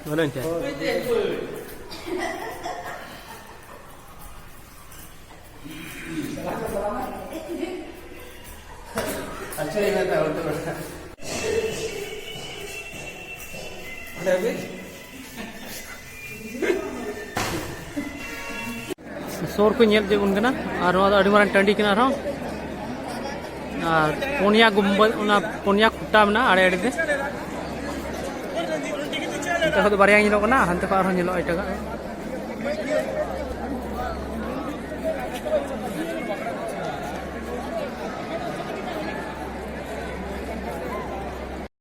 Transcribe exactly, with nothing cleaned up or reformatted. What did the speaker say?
ᱵᱟᱹᱱᱩᱜ ᱪᱮᱫ? ᱟᱪᱪᱷᱟ, ᱤᱱᱟᱹ ᱛᱟᱭᱚᱢ ᱛᱮ ᱚᱸᱰᱮ ᱦᱟᱹᱵᱤᱡ᱾ ᱥᱩᱨ ᱠᱚ ᱧᱮᱞ ᱦᱚᱪᱚ ᱵᱚᱱ ᱠᱟᱱᱟ᱾ ᱟᱨ ᱱᱚᱣᱟ ᱫᱚ ᱟᱹᱰᱤ ᱢᱟᱨᱟᱝ ᱴᱟᱺᱰᱤ ᱠᱟᱱᱟ ᱟᱨᱦᱚᱸ᱾ ᱟᱨ ᱯᱩᱱᱭᱟ ᱜᱩᱢᱵᱟᱹᱫ, ᱚᱱᱟ ᱯᱩᱱᱭᱟ ᱠᱩᱴᱟ ᱢᱮᱱᱟᱜᱼᱟ ᱟᱲᱮ ᱟᱲᱮ ᱛᱮ᱾ ᱱᱚᱛᱮ ᱠᱷᱚᱱ ᱫᱚ ᱵᱟᱨᱭᱟ ᱧᱮᱞᱚᱜ ᱠᱟᱱᱟ, ᱦᱟᱱᱛᱮ ᱠᱷᱚᱱ ᱟᱨᱦᱚᱸ ᱧᱮᱞᱚᱜᱼᱟ ᱮᱴᱟᱜᱟᱜ᱾